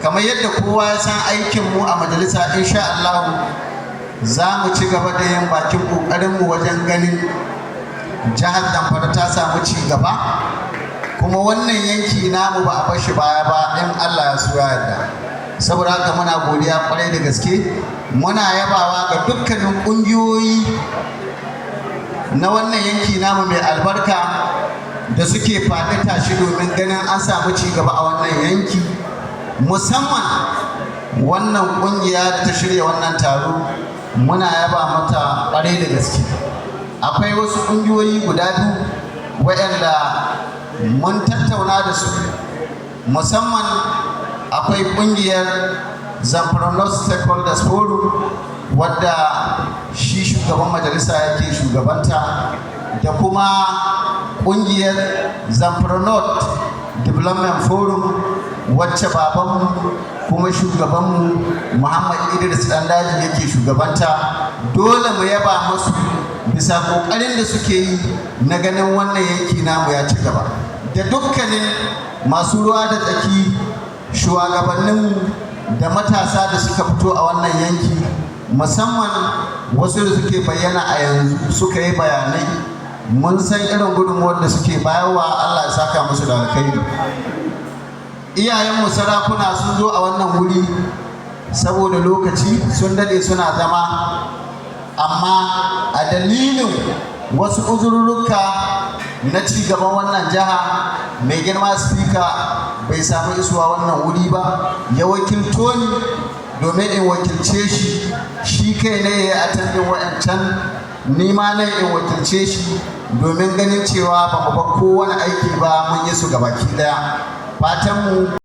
Kamar yadda kowa ya san aikinmu a majalisa, insha Allah za mu ci gaba da yin bakin ƙoƙarinmu wajen ganin jihar Zamfara ta samu ci gaba, kuma wannan yanki namu ba a bar shi baya ba, in Allah ya so ya yarda. Saboda haka muna godiya kwarai da gaske. Muna yabawa ga dukkanin ƙungiyoyi na wannan yanki namu mai albarka da suke faɗi tashi domin ganin an samu ci gaba a wannan yanki, musamman wannan ƙungiya da ta shirya wannan taro. Muna yaba mata ƙwarai da gaske. Akwai wasu ƙungiyoyi guda biyu waɗanda mun tattauna da su. Musamman akwai ƙungiyar Zamfara North Stakeholders Forum, wadda shi shugaban majalisa yake shugabanta, da kuma ƙungiyar Zamfara North Development Forum, wacce babanmu kuma shugabanmu Muhammad Idris Dandaji yake shugabanta. Dole mu yaba musu bisa ƙoƙarin da suke yi na ganin wannan yanki namu ya ci gaba. Da dukkanin masu ruwa da tsaki, shugabanninmu da matasa da suka fito a wannan yanki, musamman wasu da suke bayyana a yanzu suka yi bayanai, mun san irin gudunmuwar da suke bayarwa. Allah ya saka musu da alkhairi. Iyayenmu sarakuna sun zo a wannan wuri. Saboda lokaci, sun dade suna zama, amma a dalilin wasu uzurruka na ci gaban wannan jiha, mai girma Speaker bai samu isuwa wannan wuri ba, ya wakilto ni domin in wakilce shi. Shi kai ne ya yi attending wa'ancan, ni ma nan in wakilce shi, domin ganin cewa ba mu bar kowane aiki ba, mun yi su gabaki daya. Fatanmu